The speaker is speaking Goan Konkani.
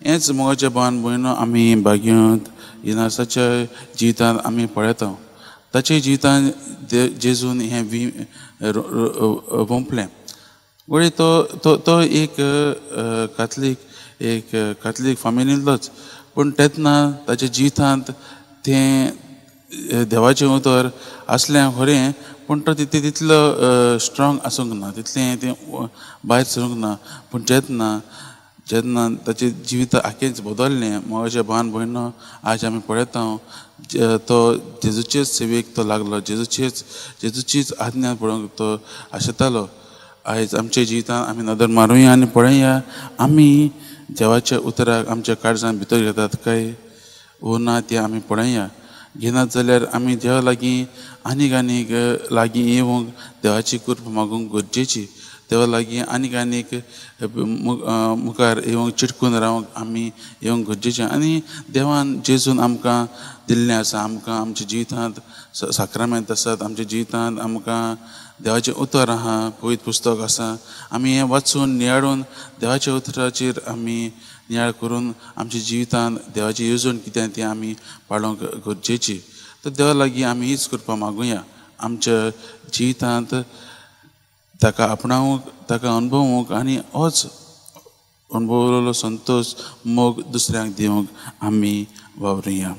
हेंच मोगाचे भावान भयणो आमी भाग्यांत इनासाच्या जिवितांत आमी पळयता. ताच्या जिवितांत जेजून हें वी रोंपलें. घडये तो तो तो एक कातलीक, एक कातलीक फामिलींतलोच, पूण तेन्ना ताच्या जिवितांत तें देवाचें उतर आसलें खरें, पूण तो तितलो स्ट्रोंग आसूंक ना, तितलें तें भायर सरूंक ना. पूण जेन्ना जेन्ना ताचें जिवीत आखेंच बदल्लें, मोगाच्या भावान भयणो आज आमी पळयता तो जेजूचेच सेवेक तो लागलो, जेजूचीच आज्ञा पळोवंक तो आशेतालो. आयज आमच्या जिवितांत आमी नदर मारुया आनी पळया आमी देवाच्या उतराक आमच्या काळजान भितर घेतात काय वो ना तें आमी पळया. घेनात जाल्यार आमी देवा लागीं आनीक आनीक लागीं येवंक देवाची कृपा मागूंक गरजेची. देवा लागीं आनीक आनीक मुखार येवंक चिटकून रावंक आमी येवंक गरजेचें. आनी देवान जेजून आमकां दिल्लें आसा, आमकां आमच्या जिवितांत साक्रामेंत आसात, आमच्या जिवितांत आमकां देवाचें उतर आहा, पवित्र पुस्तक आसा. आमी हें वाचून नियाळून देवाच्या उतराचेर आमी नियाळ करून आमच्या जिवितांत देवाची येवजण कितें ती आमी पाळोवंक गरजेची. तर देवा लागीं आमी हीच कृपा मागुया, आमच्या जिवितांत ताका आपणावंक, ताका अणभवूंक आनी होच अणभवलेलो संतोश मोग दुसऱ्यांक दिवंक आमी वावरुया.